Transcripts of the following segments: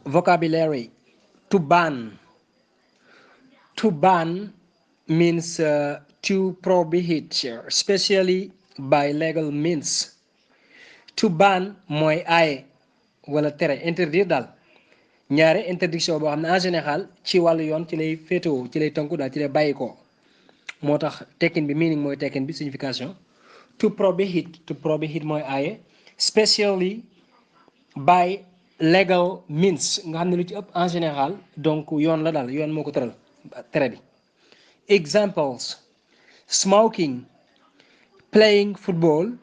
vocabulary. To ban. To ban means to prohibit, especially by legal means. To ban mooy aaye wala tere interdire daal ñaare interdiction boo xam ne en général ci wàllu yoon ci lay féetewoo ci lay tënku daal ci lay bàyyi ko moo tax tekkin bi meaning mooy tekkin bi signification. To prohibit mooy aaye especially by legal means nga xam ne lu ci ëpp en général donc yoon la daal yoon moo ko tëral tere bi. Examples: smoking, playing football,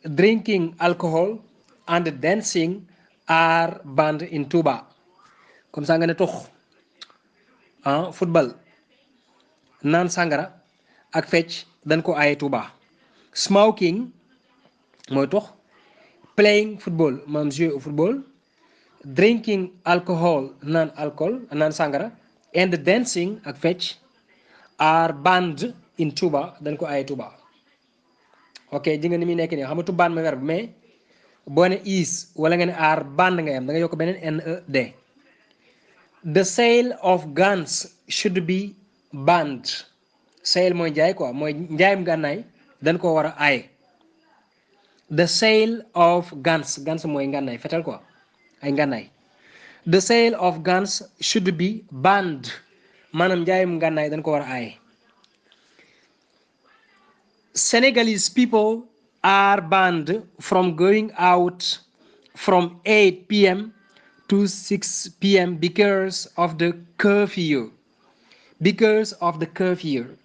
drinking alcohol and dancing are banned in Touba. comme ça nga ne tux football naan sangara ak fecc dañ ko aaye Touba. Smoking mooy tux, playing football maanaam jouer au football, drinking alcohol naan alcool naan sangara, and dancing ak fecc are banned in Touba dañ ko aaye Touba. ok ji nga ni muy nekk nii xam nga to ban mooy verbe mais boo ne is wala nga ne are banned nga yam da nga yokk beneen NED. The sale of guns should be banned. Sale mooy jaay quoi mooy njaayam gànnaay dañ ko war a aaye. The sale of guns mooy ngànnaay fetal quoi ay ngànnaay. The sale of guns should be banned maanaam njaayam ngànnaay dañ ko war a aaye. Senegalese people are banned from going out from 8 p.m. to 6 p.m. because of the curfew. Because of the curfew.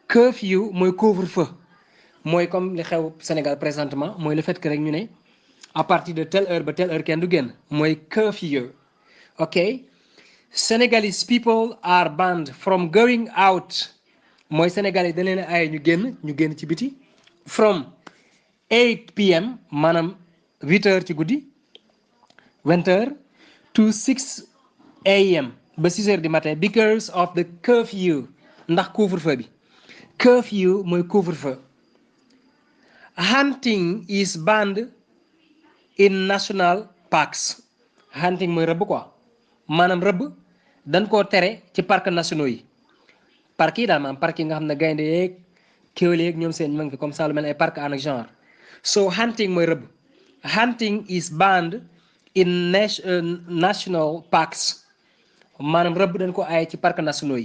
Curfew mooy couvre-feu mooy comme li xew Sénégal présentement mooy le fait que rek ñu ne à partir de telle heure ba telle heure kenn du génn mooy curfew. ok Senegalese people are banned from going out mooy Sénégal yi dañ leen aaye ñu génn ci biti. From 8 p.m. maanaam 8 heures ci guddi 20 heures to 6 a.m. ba 6 heures du matin because of the curfew ndax couvre-feu bi. Curfew mooy couvre-feu. Hunting is banned in national parks. Hunting mooy rëbb quoi maanaam rëbb dañ koo tere ci parcs nationaux yi. parcs yi daal maanaam parcs yi nga xam ne gaynde yeeg kéwél yeeg ñoom seen ñu ngi fi comme ça lu mel ay parcs en genre. so hunting mooy rëbb. Hunting is banned in national parks maanaam rëbb dañ ko aaye ci parcs nationaux yi.